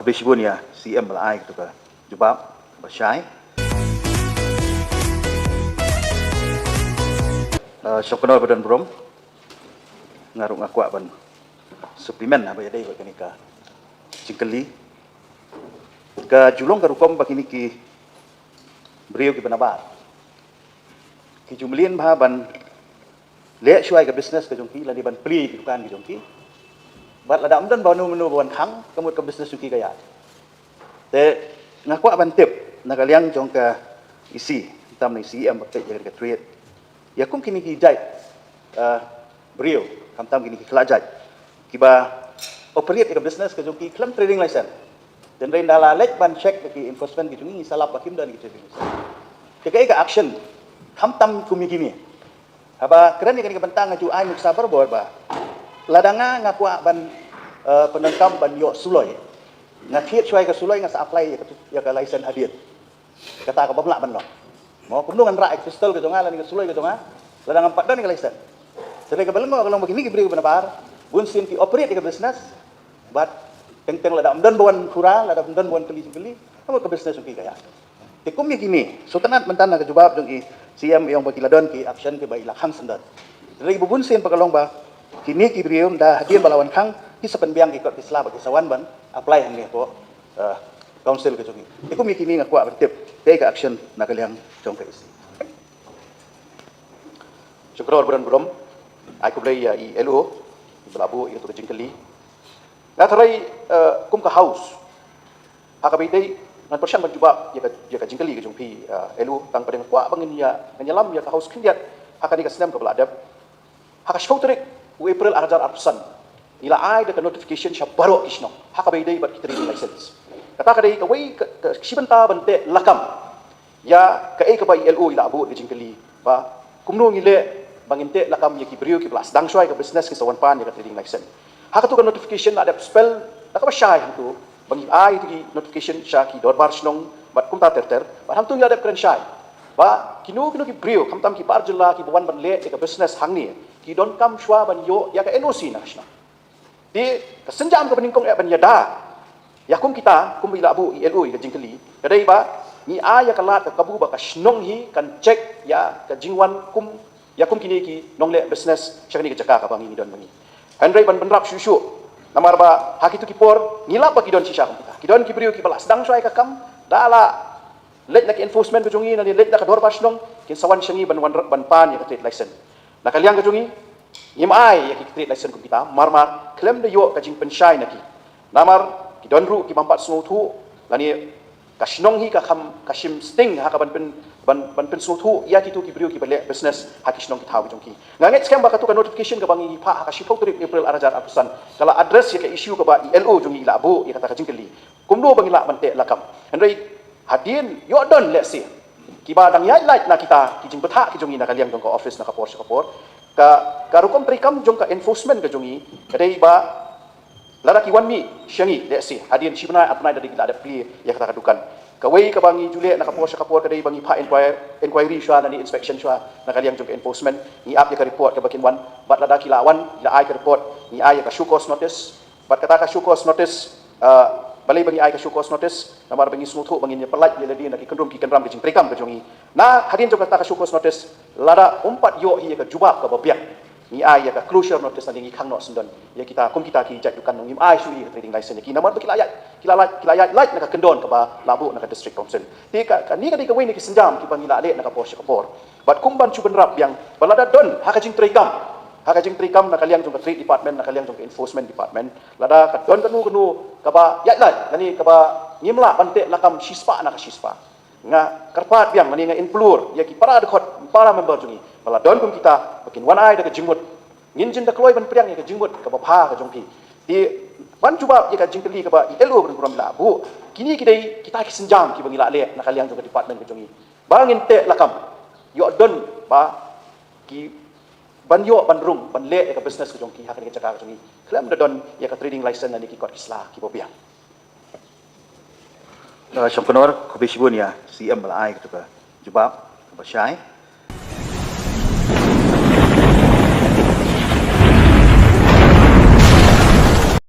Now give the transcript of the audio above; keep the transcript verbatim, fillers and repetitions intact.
Khublei shibun ïa CEM ba la ai katu ka jubab ba shai. Uh, Shongknor ba don burom, nga ruh nga kwah ban supplement haba ïadei bad kane ka jingkylli. Ka ju long ka rukom ba kine ki briew kiba nabar ki ju mlien bha ban leh shuwa ïa ka business ka jong ki, lane ban plie ki dukan ka jong ki. Bad lada ym don ba mano mano ba wan khang, ka mut ka business jong ki ka ïaid. Te nga kwah ban tip na ka liang jong ka EC, tam na EC em ba peit ïa ka trade, ïa kum kine ki jait, uh, briew, khamtam kine ki khlad jait, kiba operate ïa ka business ka jong ki khlem trading license. Te hynrei ynda la leit ban check ïa ki enforcement ki jong ngi, ngi sa lap ba kim don ki trading license. Te kaei ka action, khamtam kum ïa kine. Haba kren ïa kane ka bynta nga ju ai nuksa barabor ba lada nga, nga kwah ban, eh, pyndonkam ban ïoh suloi, nga thied shuwa ïa ka suloi, nga sa apply ïa ka, ïa ka license hadien. Kata kaba ym lah ban long. Mo, kumno ngan rah ïa ka pistol ka jong nga lane ka suloi ka jong nga lada ngam pat don ïa ka license? Te hynrei kaba lyngngoh ka long ba kine ki briew kiba nabar, bunsien ki operate ïa ka business, bad teng teng lada ym don ba wan khura, lada ym don ba wan kylli jingkylli, ka mut ka business jong ki ka ïaid. Te kum ïa kine, sngewtynnat mynta na ka jubab jong i CEM i ong ba ki la don ki action kiba i la khang syndon. Te hynrei ba bunsien pat ka long ba kine ki briew ynda hadien ba la wan khang, ki sa pynbiang ki kot ki sla ba ki sa wan ban apply hangne hapoh, eh, council ka jong i. Te kum ïa kine nga kwah ban tip kaei ka action na ka liang jong ka EC. Shukor ba don burom. Ai khublei ïa i LO ba la buh ïa katu ka jingkylli. Nga tharai, eh, kum ka House, ha kaba ïadei, ngan pyrshang ban jubab ïa ka, ïa ka jingkylli ka jong phi, eh, LO, tang pat nga kwah ba ngin ïa, ngin ïalam ïa ka House khyndiat ha kane ka snem kaba la dep. Ha ka shiphew tarik u April ar hajar arphew san, ngi la ai da ka notification sha baroh ki shnong ha kaba ïadei bad ki trading license. Kata ka dei kawei ka, ka shi bynta ban teh lakam ïa kaei kaba i LO i la buh da ka jingkylli ba kumno ngi leh ba ngin teh lakam ïa ki briew kiba la sdang shuwa ïa ka business ki sa wan pan ïa ka trading license. Ha katu ka notification la dep spell da kaba shai hangtu ba ngi ai ïa ki notification sha ki dorbar shnong bad kumta ter ter, bad hangtu ngi la dep kren shai ba kino kino ki briew khamtam ki bar jylla kiba wan ban leh ïa ka business hangne ki donkam shuwa ban ïoh ïa ka NOC na ka shnong. Te ka sienjam kaba nyngkong eh ban ïada ïa kum kita, kum ba i la buh i LO ïa ka jingkylli, ka dei ba ngi ai ïa ka lad ka kabu ba ka shnong hi kan check ïa ka jingwan kum, ïa kum kine ki nongleh business sha kane ka jaka kaba ngi don ma ngi. Hynrei ban bynrap shuh shuh, namar ba ha kitu ki por ngi lap ba ki don shisha kum kita, ki don ki briew kiba la sdang shuwa ïa ka kam, da la leit na ka enforcement ka jong ngi, lane leit na ka dorbar shnong, kin sa wan sha ngi ban wan, ban pan ïa ka trade license. Na ka liang ka jong ngi, ngim ai ïa ki trade license kum kita, mar mar khlem da ïoh ka jingpynshai na ki. Namar ki don ruh ki bym pat sngewthuh, lane ka shnong hi ka kham, ka shim sting ha ka ban pyn, ban, ban pynsngewthuh ïa kitu ki briew kiba leh business ha ki shnong ki thaw ki jong ki. Nga ngeit skhem ba katu ka notification kaba ngi phah ha ka shiphew tarik April ar hajar arphew san ka la address ïa ka issue kaba i LO jong ngi i la buh ïa kata ka jingkylli. Kumno ba ngi lah ban teh lakam. Hynrei hadien ïoh don lehse kiba dang ïaid lait na kita ki jingbthah ki jong ngi na ka liang jong ka office na ka por sha ka por, ka, ka rukom treikam jong ka enforcement ka jong ngi ka dei ba lada ki wan mih sha ngi lehse hadien shi bnai ar bnai da ki la dep plie ïa kata ka dukan, kawei kaba ngi ju leh na ka por sha ka por ka dei ba ngi phah inquir-, inquiry shuwa lane inspection shuwa na ka liang jong ka enforcement, ngi ap ïa ka report kaba kin wan, bad lada ki la wan ngi la ai ka report, ngi ai ïa ka show cause notice. Bad kata ka show cause notice, ah, balei ba ngi ai ka show cause notice? Namar ba ngi sngewthuh ba ngin ïa pyllait ïa lade na ki kynrum ki kynram ki jingtreikam ka jong ngi. Na hadien jong kata ka show cause notice, lada ym pat ïoh hi ïa ka jubab kaba biang, ngi ai ïa ka closure notice lane ngi khang noh syndon ïa kita, kum kita ki jait dukan, ngim ai shuh ïa ka trading license ïa ki namar ba ki la ïaid, ki la lait, ki la ïaid lait na ka kyndon kaba la buh na ka district council. Te ka, kane ka dei kawei na ki sienjam kiba ngi la leh na ka por sha ka por. Bad kum ban shu bynrap biang ba lada don ha ka jingtreikam, ha ka jingtreikam na ka liang jong ka trade department, na ka liang jong ka enforcement department, lada ka don kano kano kaba ïaid lait lane kaba ngim lah ban teh lakam shispah na ka shispah, nga kyrpad biang lane nga implore ïa ki para dkhot, para member jong ngi ba la don kum kita ba kin wan ai da ka jingmut. Ngin jin da kloi ban pdiang ïa ka jingmut kaba bha ka jong phi. Te ban jubab ïa ka jingkylli kaba i LO ba don burom i la buh, kine ki dei kita ki sienjam kiba ngi la leh na ka liang jong ka department ka jong ngi ba ngin teh lakam, ïoh don ba ki ban ïoh ban rung ban leh ïa ka business ka jong ki ha kane ka jaka ka jong ngi khlem da don ïa ka trading license lane ki kot ki sla kiba biang. Uh, Shongknor, khublei shibun ïa CEM ba la ai katu ka jubab kaba shai.